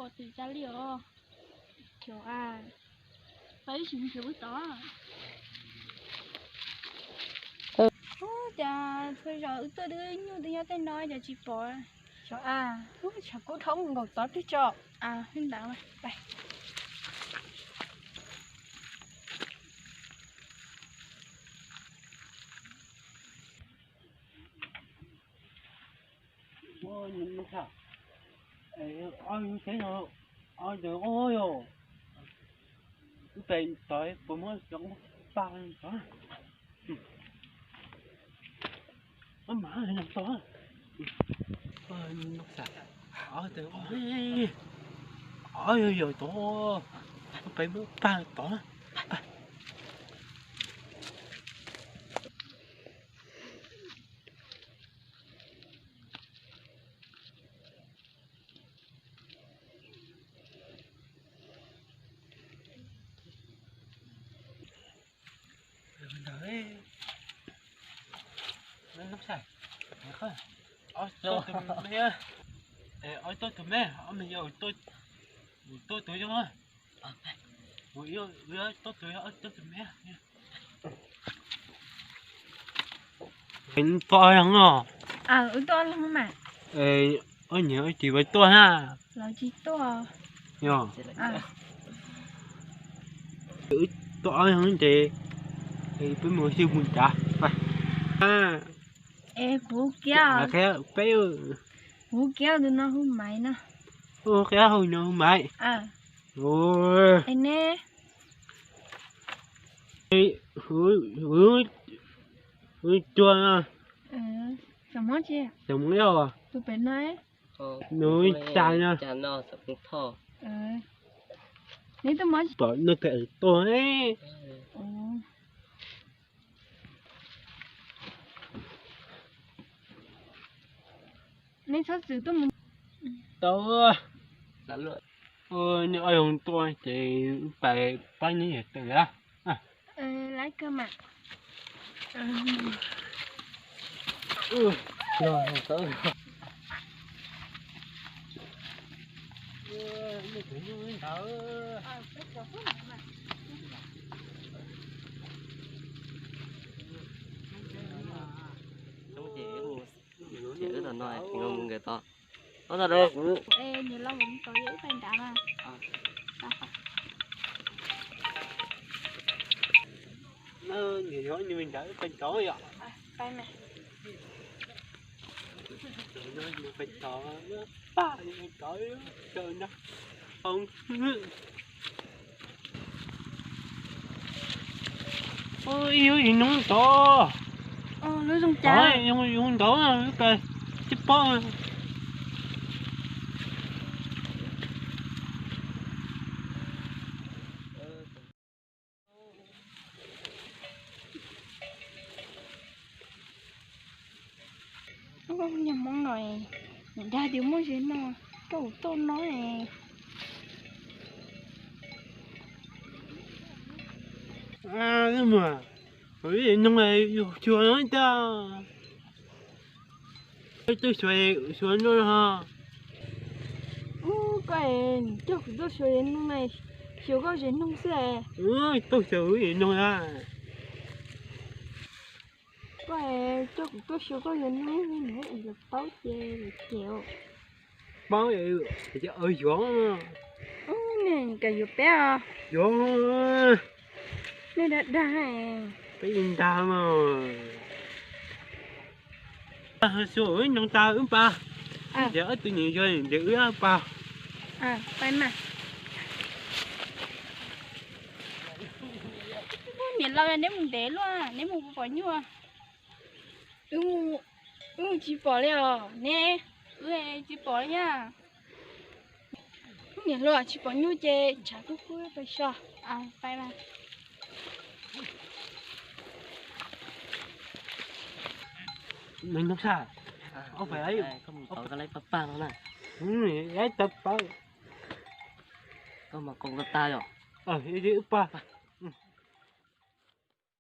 Pom tim tsa li os. Cov a, tau ib sim nrhiav wb tod. Ub, cas txhua zaus wb tuaj twb nyuj twb nyob tej no cas tsis pom. Cov a, ub, tshav kub dhau mus nkaum tod twg tso. A, ntawd. Ob tuaj tus me, ob me yau tuaj tus zoo, tus tuaj tus yau, tus tuaj tus me. Tuaj ob leeg no. Wb tuaj ob leeg mas. Ob niam ob txiv puas tuaj na? Lawv tsis tuaj. Yog. Wb tuaj ob leeg ces peb mus xwb mus nrad. Es kuv kiab, peb, kuv kiab tus no hu Maiv no. Hu kiab hu no hu Maiv. Es neb? Wb cuag no. Xeem Hmoob tsi? Xeem Hmoob Lauj. Tus pem no. Nws cas no. Neb tuaj mov tsi? Pom no kawm tuaj. Neb txhob txwm tuaj mus. Tau. Neb ob leeg tuaj ces pais pab neb yawm tawm a. Lawv kawg mas. Ces wb tom no, nkawd mus nkawd tod. Ob tag da kuv. Nws los mus tod, wb pais nrad mas. Nws yog nws nrad, wb pais tod yom. Pais mas. Pais tod, pais tod, ib yog ib nub tod. Lub zoo cas? Zoo, zoo ntawd, wb pais tsis paub. Niag Hmoob no, nws dag tias muaj ze no, rau toj no. Mus, kuv ib nug yus xyuas no tiag. Tuaj xyuas, xyuas no ho. Ub, koj es coj kuv tuaj xyuas ze noog na, xyuas koj ze noog xwb es. Tuaj xyuas kuv ze noog na. Koj es coj kuv tuaj xyuas koj ze noog, nws es lawv paub ces lawv cem. Paub ces yuav. Ub, nej kam yuav peb os. Yuav. Nej dag dag. Peb dag mas. Xyuas wb noog tas wb pab. Ces ob tug niam yog ces wb pab. Pab mas. Niam laus, neb mus ntev luaj, neb mus puas pom nyuj? Wb tsis pom li os neb. Wb tsis pom li thiab. Niam hluas, tsis pom nyuj ces tshav kub kub pais so. Pais mas. Noog sab, ob pais, ob pais, pab pab no na. Koj mas qau ko tag yom. Wb pab.